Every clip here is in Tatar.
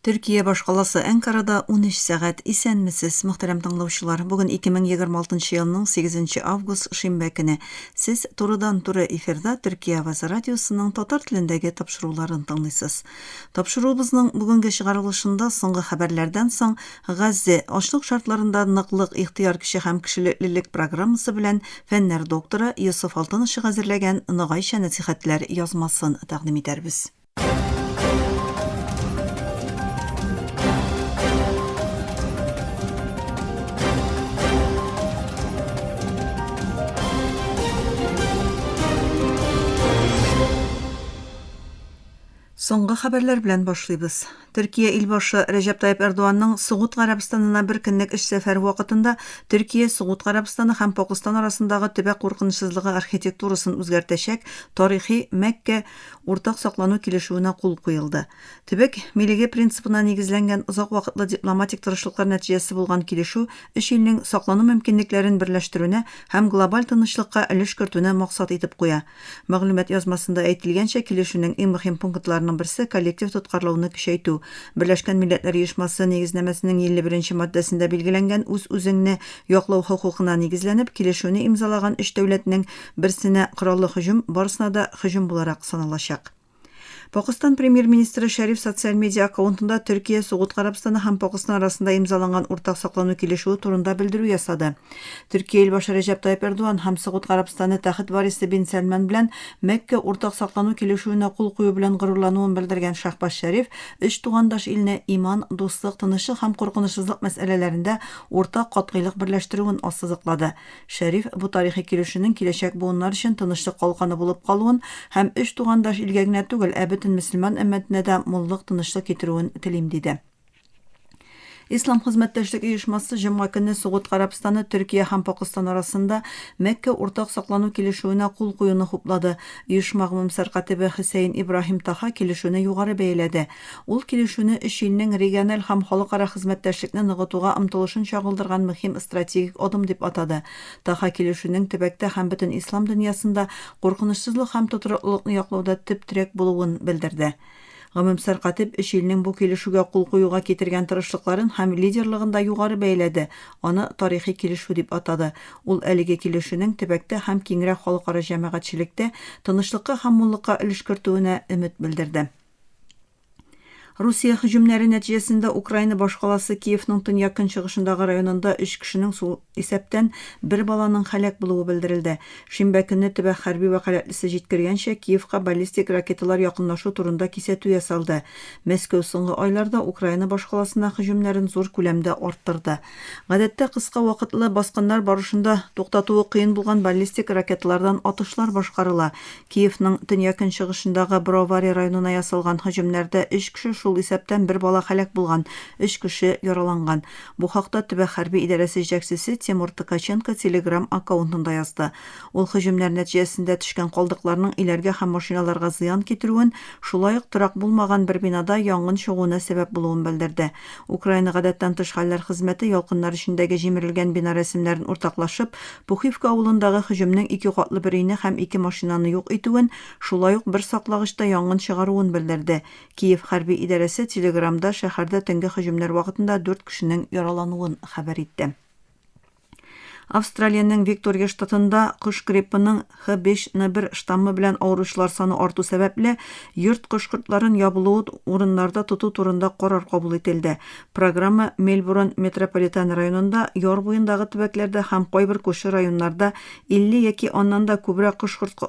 Төркия башкаласы Әнкарада 13 сәгать. Исәнмесез, мөхтәрәм тыңлаучылар. Бүген 2026 елның 8 август шимбә көне. Сез турыдан-туры эфирда Төркия Авазы радиосының татар телендәге тапшыруларын тыңлыйсыз. Тапшыруыбызның бүгенге чыгарылышында соңгы хәбәрләрдән соң Газзе, ачлык шартларында ныклык, ихтыяр көче һәм кешелеклелек программасы белән фәннәр докторы Йосыф Алтынышек әзерләгән Ногайча нәсыйхәтләр язмасын тәкъдим итәрбез. Соңгы хәбәрләр белән башлыйбыз. Төркия илбашы Рәҗәп Тайып Эрдоганның Согуд Гарәбстанына бер көнлек эш сәфәре вакытында Төркия, Согуд Гарәбстаны һәм Пакыстан арасындагы төбәк куркынычсызлыгы архитектурасын үзгәртәчәк тарихи Мәккә уртак саклану килешүенә кул куелды. Төбәк милеге принцибына нигезләнгән озак вакытлы дипломатик тырышлыклар нәтиҗәсе булган килешү өч илнең саклану мөмкинлекләрен берләштерүне һәм глобаль тынычлыкка өлеш кертүне максат итеп куя. Мәгълүмат язмасында әйтелгәнчә, килешүнең иң мөһим пунктларының берсе, коллектив тоткарлауны көчәйтү. Берләшкән Милләтләр Оешмасы Нигезнамәсенең 51 нче маддәсендә билгеләнгән үз-үзеңне яклау хокукына нигезләнеп, килешүне имзалаган өч дәүләтнең Берсенә кораллы һөҗүм барысына да һөҗүм буларак саналачак. Пакыстан премьер-министры Шәриф социаль медиа аккаунтында Төркия, Согуд Гарәбстаны һәм Пакыстан арасында имзаланган уртак саклану килешүе турында белдерү ясады. Төркия илбашы Рәҗәп Тайып Эрдоган һәм Согуд Гарәбстаны тәхет варисы бин Сәлман белән Мәккә уртак саклану килешүенә кул кую белән горурлануын белдергән Шәһбаз Шәриф өч тугандаш илне иман, дуслык, тынычлык һәм куркынычсызлык мәсьәләләрендә уртак катгыйлык берләштерүен ассызыклады. Шәриф бу тарихи килешүнең киләчәк буыннар өчен тынычлык калканы булып калуын һәм өч тугандаш илгә генә түгел, ә бөтен мөселман өммәтенә дә муллык, тынычлык китерүен телим, диде. Ислам хезмәттәшлек оешмасы җомга көнне Согуд Гарәбстаны, Төркия һәм Пакыстан арасында Мәккә уртак саклану килешүенә кул куюны хуплады. Оешма гомумсәркатибе Хөсәен Ибраһим Таха килешүне югары бәяләде. Ул килешүне өч илнең региональ һәм халыкара хезмәттәшлекне ныгытуга омтылышын чагылдырган мөһим стратегик адым дип атады. Таха килешүнең төбәктә һәм бөтен ислам дөньясында куркынычсызлык һәм тотрыклылыкны яклауда төп терәк булуын белдерде. Гомумсәркатип өч илнең бу килешүгә кул куюга китергән тырышлыкларын һәм лидерлыгын да югары бәяләде, аны тарихи килешү дип атады. Ул әлеге килешүнең төбәктә һәм киңрәк халыкара җәмәгатьчелектә тынычлыкка һәм муллыкка өлеш кертүенә өмет белдерде. Русия һөҗүмнәре нәтиҗәсендә Украина башкаласы Киевның төньяк-көнчыгышындагы районында өч кешенең, шул исәптән бер баланың һәлак булуы белдерелде. Шимбә көнне төбәк хәрби вәкаләтлесе җиткергәнчә, Киевка баллистик ракеталар якынлашу турында кисәтү ясалды. Мәскәү соңгы айларда Украина башкаласына һөҗүмнәрен зур күләмдә арттырды. Гадәттә кыска вакытлы баскыннар барышында туктатуы кыен булган баллистик ракеталардан атышлар башкарыла. Киевның төньяк-көнчыгышындагы Бровари районына ясалган һөҗүмнәрдә өч кеше, шул исәптән бер бала һәлак булган, өч кеше яраланган. Бу хакта төбәк хәрби идарәсе җитәкчесе Тимур Ткаченко Telegram аккаунтында язды. Ул һөҗүмнәр нәтиҗәсендә төшкән калдыкларның өйләргә һәм машиналарга зыян китерүен, шулай ук торак булмаган бер бинада янгын чыгуына сәбәп булуын белдерде. Украина гадәттән тыш хәлләр хезмәте ялкыннар эчендәге җимерелгән бина рәсемнәрен уртаклашып, Пухивка авылындагы һөҗүмнең ике катлы бер өйне һәм ике машинаны юк итүен, шулай ук бер саклагычта янгын чыгаруын белдерде. Киев хәрби идарәсе Телеграмда шәһәрдә төнге һөҗүмнәр вакытында дүрт кешенең яралануын хәбәр итте. Австралиянең Виктория штатында кош гриппының H5N1 штаммы белән авыручылар саны арту сәбәпле, йорт кош-кортларын ябылуы урыннарда тоту турында карар кабул ителде. Программа Мельбурн метрополитен районында, яр буендагы төбәкләрдә һәм кайбер күрше районнарда 50 яки аннан да күбрәк кош-корт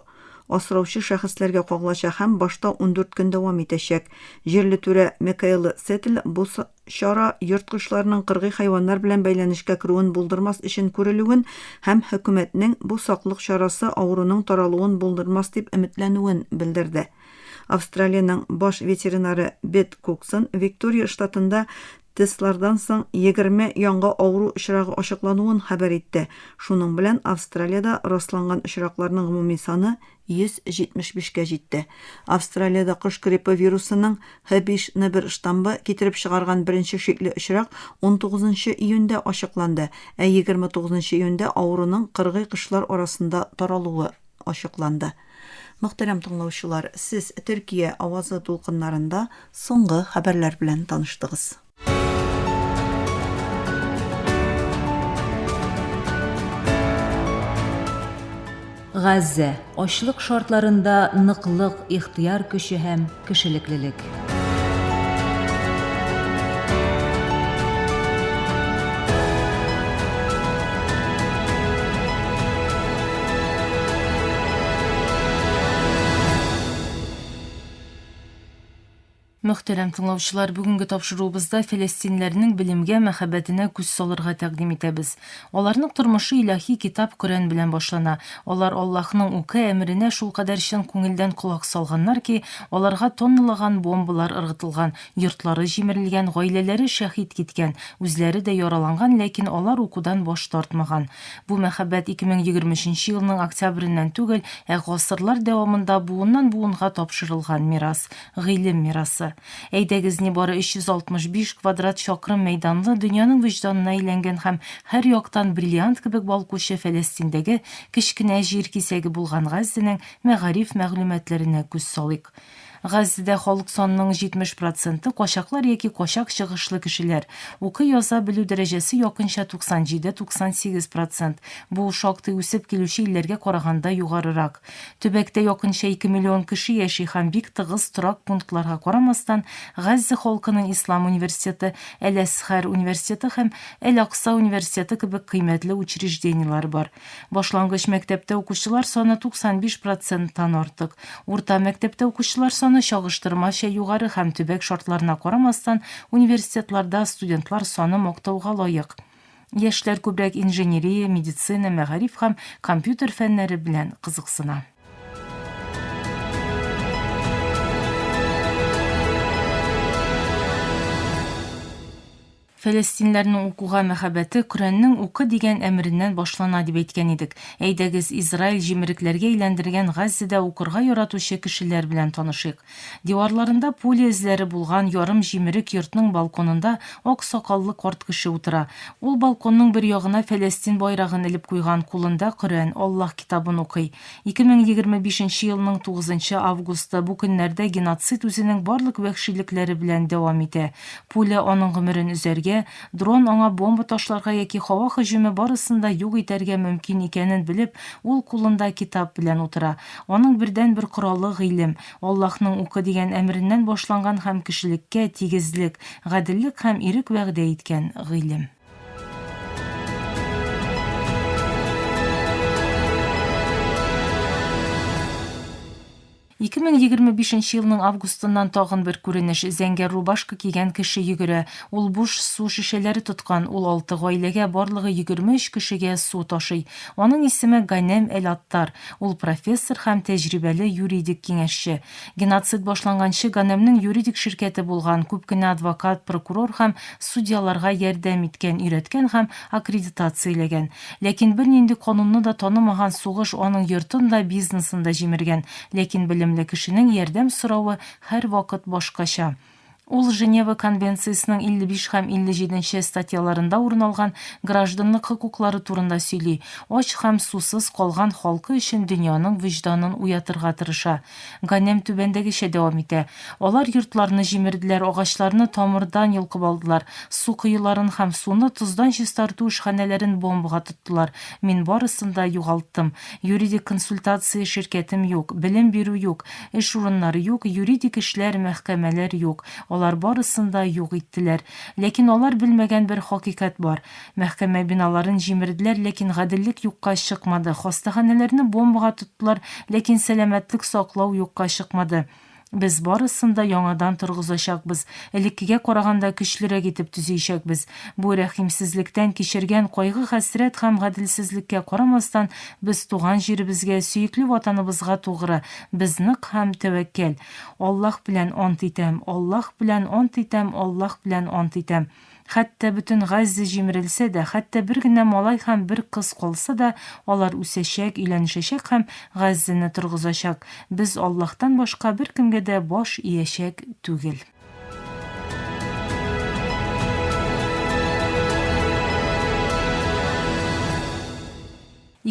асраучы шәхесләргә кагылачак һәм башта 14 көн дәвам итәчәк. Җирле түрә Микаэла Сеттл бу чара йорт кошларының кыргый хайваннар белән бәйләнешкә керүен булдырмас өчен күрелүен һәм хөкүмәтнең бу саклык чарасы авыруның таралуын булдырмас дип өметләнүен белдерде. Австралиянең баш ветеринары Бет Куксон Виктория штатында тестлардан соң 20 яңа авыру очрагы ачыклануын хәбәр итте. Шуның белән Австралиядә расланган очракларның гомуми саны 175 кә җитте. Австралиядә кош гриппы вирусының H5N1 штаммы китереп чыгарган беренче шикле очрак 19 июньдә ачыкланды, ә 29 июньдә авыруның кыргый кошлар арасында таралуы ачыкланды. Мөхтәрәм тыңлаучылар, сез Төркия авазы дулкыннарында соңгы хәбәрләр белән таныштыгыз. Газзә, ачлык шартларында ныклык, ихтыяр көче һәм кешелеклелек. Мөхтәрәм тыңлаучылар, бүгенге тапшыруыбызда фәләстиннәрнең белемгә мәхәббәтенә күз салырга тәкъдим итәбез. Аларның тормышы илаһи китап Коръән белән башлана. Алар Аллаһның укы әмеренә шулкадәр чын күңелдән колак салганнар ки, аларга тонналаган бомбалар ыргытылган, йортлары җимерелгән, гаиләләре шәһит киткән, үзләре дә яраланган, ләкин алар укудан баш тартмаган. Бу мәхәббәт 2023 нче елның октябреннән түгел, ә гасырлар дәвамында буыннан-буынга тапшырылган мирас, гыйлем мирасы. Әйдәгез, нибары 365 квадрат чакрым мәйданлы, дөньяның вөҗданына әйләнгән һәм һәр яктан бриллиант кебек балкучы Фәләстиндәге кечкенә җир кисәге булган Газзәнең мәгариф мәгълүматларына күз салыйк. Газзәдә халык санының 70 проценты, качаклар яки качак чыгышлы кешеләр. Укый-яза белү дәрәҗәсе якынча 97-98 процент. Бу, шактый үсеп килүче илләргә караганда югарырак. Төбәктә якынча ике миллион кеше яши һәм бик тыгыз торак пунктларга карамастан, Газзә халкының Ислам университеты, Әл-Әзһәр университеты һәм Әл-Акса университеты кебек кыйммәтле учреждениеләре бар. Башлангыч мәктәптә укучылар саны 95 проценттан артык. Урта мәктәптә укучылар саны чагыштырмача югары һәм төбәк шартларына карамастан, университетларда студентлар саны мактауга лаек. Яшьләр күбрәк инженерия, медицина, мәгариф һәм компьютер фәннәре белән кызыксына. Фәләстиннәрнең укуга мәхәббәте Коръәннең укы дигән әмереннән башлана дип әйткән идек. Әйдәгез, Израиль җимерекләргә әйләндергән Газзәдә укырга яратучы кешеләр белән танышыйк. Диварларында пуля эзләре булган ярым җимерек йортның балконында ак сакаллы карт кеше утыра. Ул балконның бер ягына Фәләстин байрагын элеп куйган, кулында Коръән, Аллаһ китабын укый. 2025 нче елның тугызынчы августы, бу көннәрдә геноцид үзенең барлык вәхшилекләре белән дәвам итә. Пуля аның гомерен өзәргә, дрон аңа бомба ташларга яки һава һөҗүме барысын да юк итәргә мөмкин икәнен белеп, ул кулында китап белән утыра. Аның бердәнбер коралы, гыйлем. Аллаһның укы дигән әмереннән башланган һәм кешелеккә тигезлек, гаделлек һәм ирек вәгъдә иткән гыйлем. 2025 нче елның августыннан тагын бер күренеш, зәңгәр рубашка кигән кеше йөгерә. Ул буш су шешәләре тоткан, ул алты гаиләгә, барлыгы 23 кешегә су ташый. Аның исеме Ганәм Әл-Аттар. Ул профессор һәм тәҗрибәле юридик киңәшче. Геноцид башланганчы Ганәмнең юридик ширкәте булган, күп кенә адвокат, прокурор һәм судьяларга ярдәм иткән, өйрәткән һәм аккредитацияләгән. Ләкин бернинди канунны да танымаган сугыш аның йортын да, бизнесын да җимергән. Ләкин белемле кешенең ярдәм соравы һәрвакыт башкача. Ул Женева конвенциясенең 55 һәм 57 нче статьяларында урын алган гражданлык хокуклары турында сөйли, ач һәм сусыз калган халкы өчен дөньяның вөҗданын уятырга тырыша. Ганем түбәндәгечә дәвам итә, Алар йортларны җимерделәр, агачларны тамырдан йолкып алдылар, су коеларын һәм суны тоздан чистарту эшханәләрен бомбага тоттылар. Мин барысын да югалттым. Юридик консультация ширкәтем юк, белем бирү юк, Эш урыннары юк, юридик эшләр, мәхкәмәләр юк. Алар барысын да юк иттеләр. Ләкин алар белмәгән бер хакыйкать бар. Мәхкәмә биналарын җимерделәр, ләкин гаделлек юкка чыкмады. Хастаханәләрне бомбага тоттылар, ләкин сәламәтлек саклау юкка чыкмады. Без барысын да яңадан торгызачакбыз, элеккегә караганда көчлерәк итеп төзиячәкбез. Бу рәхимсезлектән кичергән кайгы-хәсрәт һәм гаделсезлеккә карамастан, Без туган җиребезгә, сөекле Ватаныбызга тугры, без нык һәм тәвәккәл. Аллаһ белән ант итәм, Аллаһ белән ант итәм, Аллаһ белән ант итәм. Хәтта бөтен Газзә җимерелсә дә, хәтта бер генә малай һәм бер кыз калса да, алар үсәчәк, өйләнешәчәк һәм Газзәне торгызачак. Без Аллаһтан башка беркемгә дә баш иячәк түгел.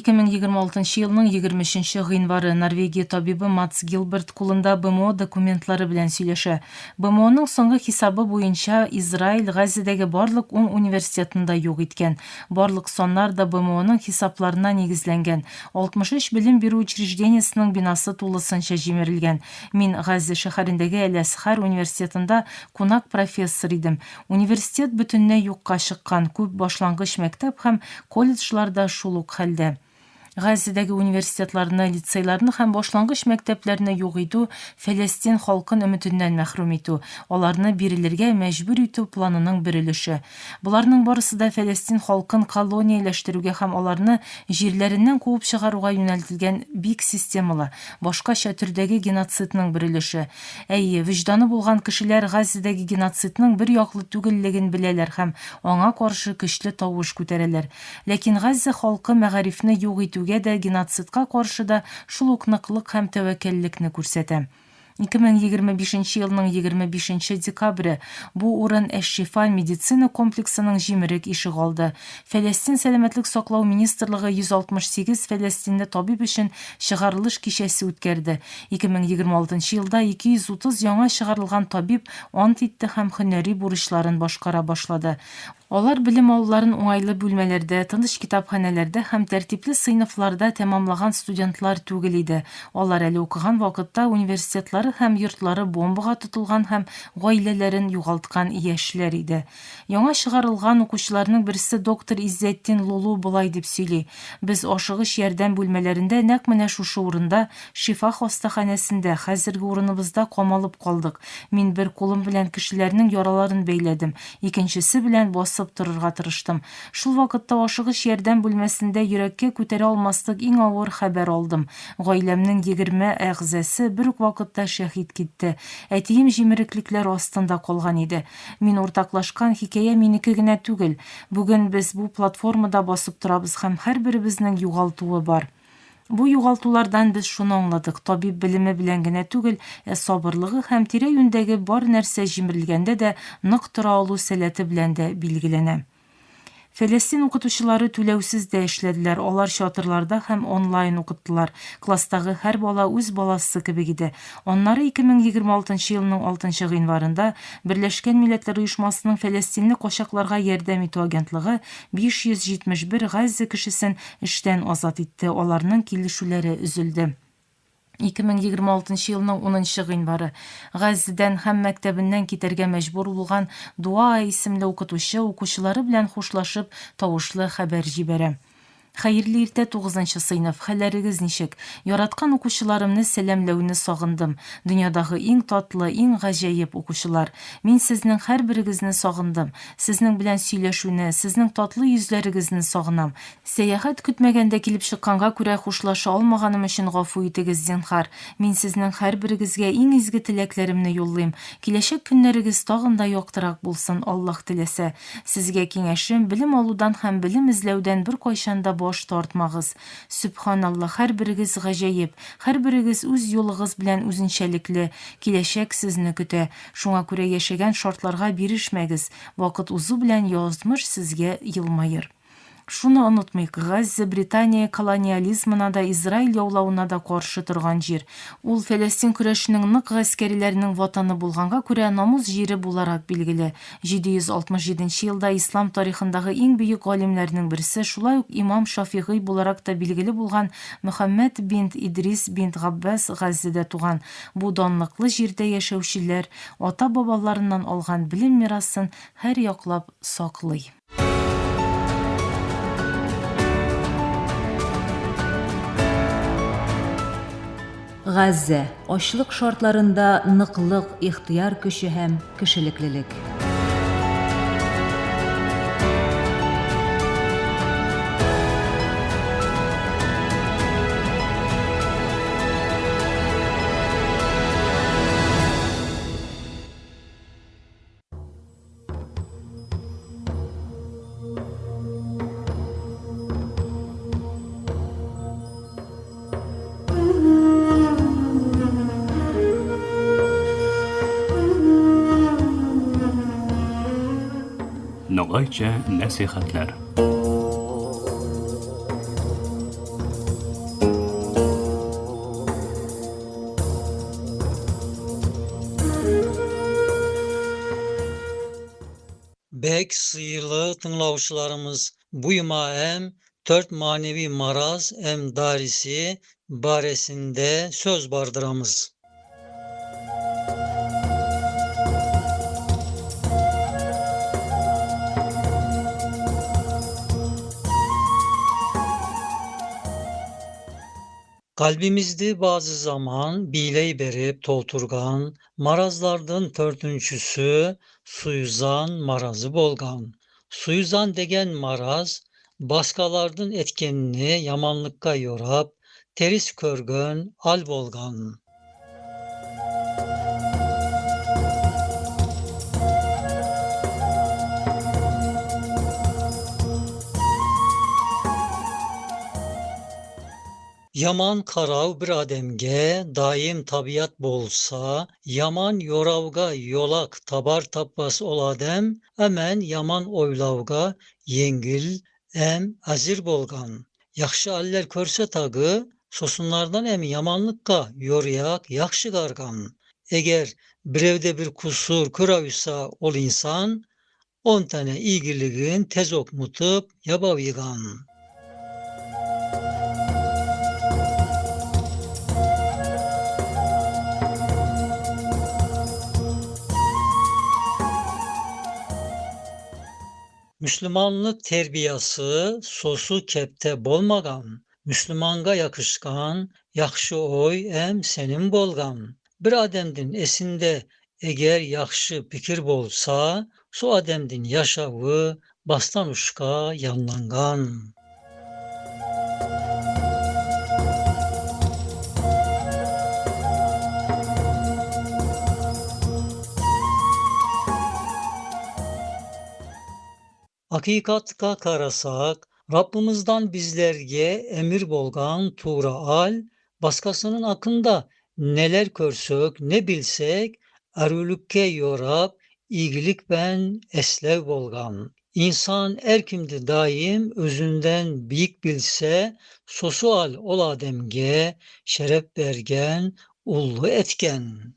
2026 елның 23 гыйнвары Норвегия табибы Матс Гилберт кулында БМО документлары белән сөйләшә. БМОның соңгы хисабы буенча, Израиль Газзәдәге барлык ун университетны да юк иткән. Барлык саннар да БМОның хисапларына нигезләнгән. 63 белем бирү учреждениесенең бинасы тулысынча җимерелгән. Мин Газзә шәһәрендәге Әл-Әзһәр университетында кунак профессор идем. Университет бөтенләй юкка чыккан, күп башлангыч мәктәп һәм колледжлар да шул ук хәлдә. Газзәдәге университетларны, лицейларны һәм башлангыч мәктәпләрне юк итү, Фәләстин халкын өметеннән мәхрүм итү, аларны бирелергә мәҗбүр итү планының бер өлеше. Боларның барысы да Фәләстин халкын колонияләштерүгә һәм аларны җирләреннән куып чыгаруга юнәлтелгән бик системалы, башкача төрдәге геноцидның бер өлеше. Әйе, вөҗданы булган кешеләр Газзәдәге геноцидның бер яклы түгеллеген беләләр һәм аңа каршы көчле тавыш күтәрәләр. Ләкин Газзә халкы мәгарифне юк итүгә дә, геноцидка каршы да шул ук ныклык һәм тәвәккәллекне күрсәтә. 2025 елның 25 нче декабре. Бу урын Әш-Шифа медицина комплексының җимерек ишегалды. Фәләстин сәламәтлек саклау министрлыгы 168 фәләстинле табиб өчен чыгарылыш кичәсе үткәрде. 2026 елда 230 яңа чыгарылган табиб ант итте һәм һөнәри бурычларын башкара башлады. Алар белем алуларын уңайлы бүлмәләрдә, тыныч китапханәләрдә һәм тәртипле сыйныфларда тәмамлаган студентлар түгел иде. Алар әле укыган вакытта университетлары һәм йортлары бомбага тотылган һәм гаиләләрен югалткан яшьләр иде. Яңа чыгарылган укучыларның берсе доктор Иззәтдин Лулу болай дип сөйли, Без ашыгыч ярдәм бүлмәләрендә нәкъ менә шушы урында, Шифа хастаханәсендә, хәзерге урыныбызда камалып калдык. Мин бер кулым белән кешеләрнең яраларын бәйләдем, икенчесе белән басып торырга тырыштым. Шул вакытта ашыгыч ярдәм бүлмәсендә йөрәккә күтәрә алмаслык иң авыр хәбәр алдым. Гаиләмнең 20 әгъзасы бер үк вакытта шәһит китте. Әтием җимереклекләр астында калган иде. Мин уртаклашкан хикәя минеке генә түгел. Бүген без бу платформада басып торабыз һәм һәрберебезнең югалтуы бар. Бу югалтулардан без шуны аңладык, табиб белеме белән генә түгел, ә сабырлыгы һәм тирә-юньдәге бар нәрсә җимерелгәндә дә нык тора алу сәләте белән дә билгеләнә. Фәләстин укытучылары түләүсез дә эшләделәр, алар чатырларда һәм онлайн укыттылар. Класстагы һәр бала үз баласы кебек иде. Аннары 2026 елның алтынчы гыйнварында Берләшкән Милләтләр Оешмасының фәләстинле качакларга ярдәм итү агентлыгы 571 Газзә кешесен эштән азат итте, аларның килешүләре өзелде. 2026 елның унынчы гыйнвары. Газзәдән һәм мәктәбеннән китәргә мәҗбүр булган Дуаа исемле укытучы укучылары белән хушлашып, тавышлы хәбәр җибәрә. Хәерле иртә, тугызынчы сыйныф, хәлләрегез ничек? Яраткан укучыларымны сәламләүне сагындым. Дөньядагы иң татлы, иң гаҗәеп укучылар. Мин сезнең һәрберегезне сагындым. Сезнең белән сөйләшүне, сезнең татлы йөзләрегезне сагынам. Сәяхәт көтмәгәндә килеп чыкканга күрә хушлаша алмаганым өчен гафу итегез, зинһар. Мин сезнең һәрберегезгә иң изге теләкләремне юллыйм. Киләчәк көннәрегез тагын да яктырак булсын, Аллаһ теләсә. Сезгә киңәшем, белем алудан һәм белем эзләүдән беркайчан да баш тартмагыз. Сөбханаллаһ, һәрберегез гаҗәеп, һәрберегез үз юлыгыз белән үзенчәлекле, киләчәк сезне көтә. Шуңа күрә яшәгән шартларга бирешмәгез, вакыт узу белән язмыш сезгә елмаер. Шуны онытмыйк, Газзә Британия колониализмына да, Израиль яулавына да каршы торган җир. Ул Фәләстин көрәшенең нык гаскәриләренең ватаны булганга күрә намус җире буларак билгеле. 767 нче елда ислам тарихындагы иң бөек галимнәрнең берсе, шулай ук имам Шафигый буларак та билгеле булган Мөхәммәд бинт Идрис бинт Габбас Газзәдә туган. Бу данлыклы җирдә яшәүчеләр ата-бабаларыннан алган белем мирасын һәрьяклап саклый. Газзә, ачлык шартларында ныклык, ихтыяр көче һәм кешелеклелек. Ногайча нәсихәтләр. Bek sıyılı tınglavçılarımız, buyma em 4 manevi maraz em darisi baresinde söz bardıramız. Kalbimizdi bazı zaman biley berip tolturgan, marazlardın törtünçüsü suyuzan marazı bolgan. Suyuzan degen maraz, baskalardın etkenini yamanlıkka yorap, teris körgön al bolgan. Yaman karav bir ademge daim tabiat bolsa, yaman yoravga yolak tabar tapbas ol adem, hemen yaman oylavga yengil em azir bolgan. Yaxşı aller körse tagı, sosunlardan em yamanlıkka yoruyak yaxşı gargan. Eğer birevde bir kusur köravüsa ol insan, 10 tane iyiligin tez okmutup yabav yıgan. Müslümanlık terbiyası sosu kepte bolmagan, Müslümanga yakışkan, yaxşı oy em senin bolgan. Bir ademdin esinde eğer yaxşı fikir bolsa, so ademdin yaşavı bastan uşka yanlangan. Hakikatka karasak, Rabbimizden bizlerge emir bolgan tuğra al, başkasının hakkında neler körsök, ne bilsek, erülükke yorap, iyilik ben eslev bolgan. İnsan erkimdi daim özünden büyük bilse, sosu al ol ademge, şeref bergen, ullu etken.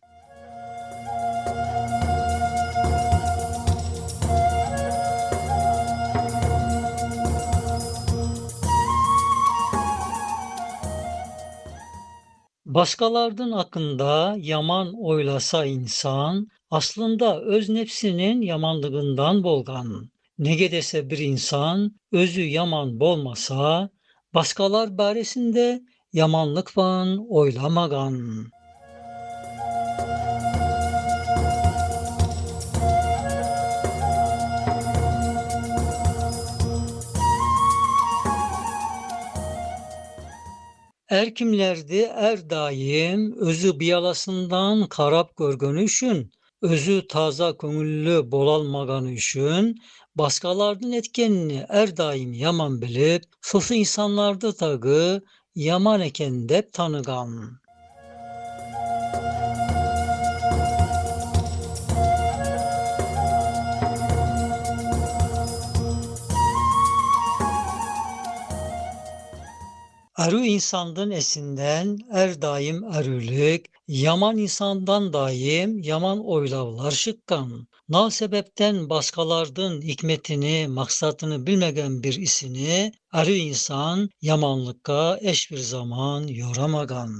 Başkalarının hakkında yaman oylasa insan, aslında öz nefsinin yamanlığından bolgan. Nege dese bir insan özü yaman bolmasa, başkalar baresinde yamanlıkvan oylamagan. Erkimlerdi er daim özü biyalasından karap görgönü üçün, özü taza köngüllü bolalmaganı üçün, başkalarının etkenini er daim yaman bilip, sosu insanlardı tagı yaman eken dep tanıgan. Erü insandın esinden er daim erülük, yaman insandan daim yaman oylavlar şıkkan. Nal sebepten başkalardın hikmetini, maksatını bilmegen bir isini, erü insan yamanlıkka eş bir zaman yoramagan.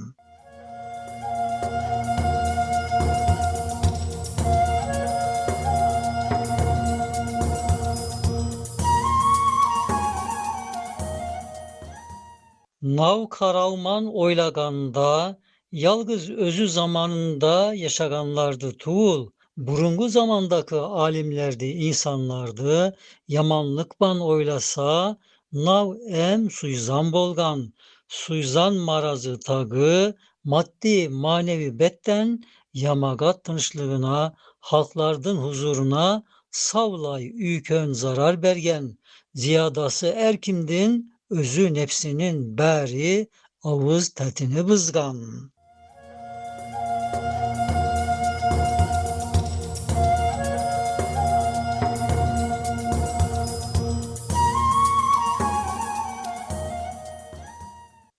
Nav karavman oylaganda, yalgız özü zamanında yaşaganlardı tuğul, burungu zamandaki alimlerdi, insanlardı, yamanlıkban oylasa, nav em suyzan bolgan, suyzan marazı tagı, maddi manevi betten yamagat tınçlığına, halklardın huzuruna, savlay üykön zarar bergen, ziyadası erkimdin, özü nefsinin bari avuz tetini bızgan.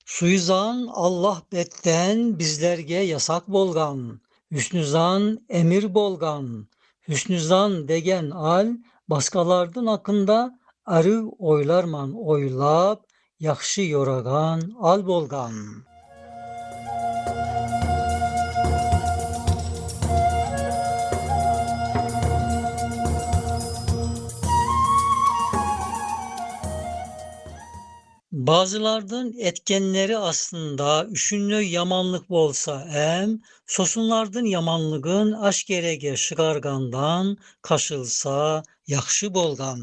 Suizan Allah betten bizlerge yasak bolgan, hüsnüzan emir bolgan, hüsnüzan degen al Баскалардын акында арыв ойларман ойлап, яхшы йораган ал болган. Bazılardın etkenleri aslında üşünlü yamanlık bolsa em, sosunlardın yamanlığın aşkerege şıgargandan kaşılsa yaxşı bolgan.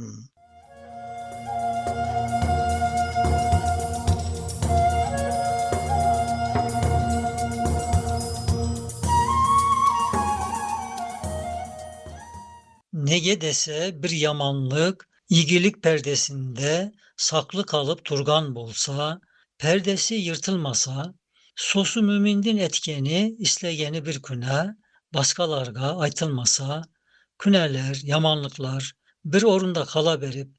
Nege dese bir yamanlık iyilik perdesinde saklı kalıp turgan bolsa, perdesi yırtılmasa, sosu mümindin etkeni islegeni bir küne, baskalarga aytılmasa, küneler, yamanlıklar bir orunda kala berip,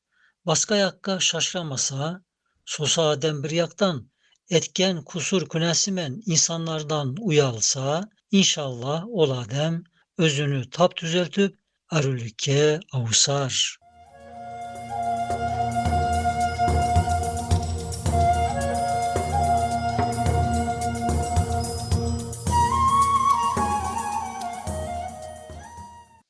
baska yakka şaşramasa, sosu adem bir yaktan etken kusur künesimen insanlardan uyalsa, inşallah ol adem özünü tap düzeltip arülükke avusar.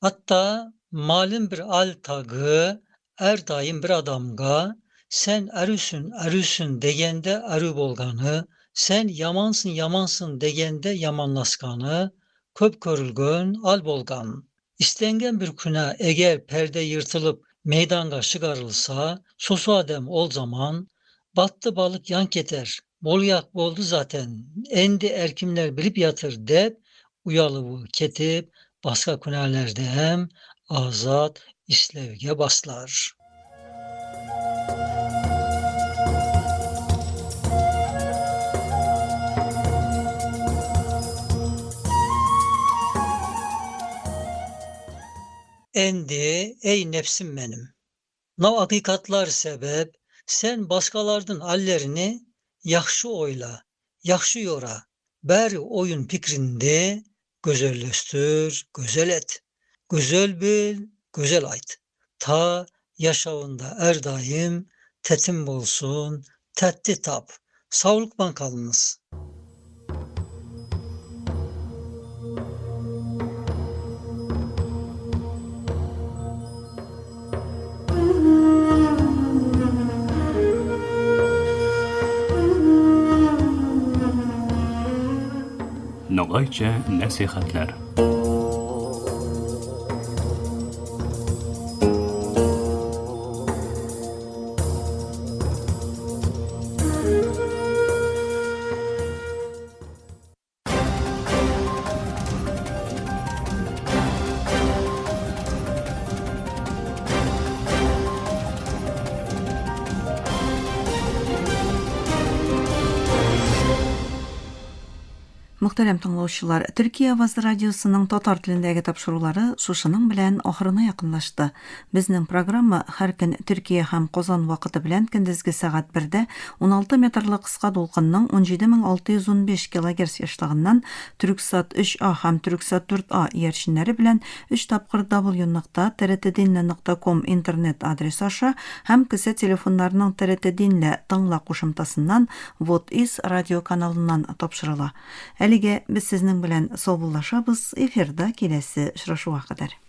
Hatta malin bir al tagı er daim bir adamga sen erüsün erüsün degende erü bolganı, sen yamansın yamansın degende yamanlaskanı, köp körülgön al bolgan. İstengen bir küne eğer perde yırtılıp meydanga çıkarılsa, sosu adem ol zaman, battı balık yan keter, bol yak boldu zaten, endi erkimler bilip yatır dep, uyalıvı ketip, başka künelerde hem azat işlevge baslar. Endi ey nefsim benim. Nav hakikatlar sebep sen başkalardın hallerini yaxşı oyla, yaxşı yora. Beri oyun fikrinde güzelleştir, güzel et. Güzel bil, güzel ayt. Ta yaşavında er daim tetim bolsun, tetti tap. Sağlıkman kalınız. Nogaycha nasihatlar. Мөхтәрәм тыңлаучылар, Төркия авазы радиосының татар телендәге тапшырулары шушының белән ахырына якынлашты. Безнең программа һәр көн Төркия һәм Казан вакыты белән көндезге сәгать 1-дә 16 метрлы кыска дулкынның 17615 килогерц ешлыгыннан Түрксат 3А һәм Түрксат 4А иярченнәре белән 3 тапкыр w.trtdinle.com интернет адресы аша һәм кесә телефоннарының TRT Dinle тыңла кушымтасыннан Вот из радио каналыннан тапшырыла. Әлегә без сезнең белән саубуллашабыз, эфирда киләсе очрашуга кадәр.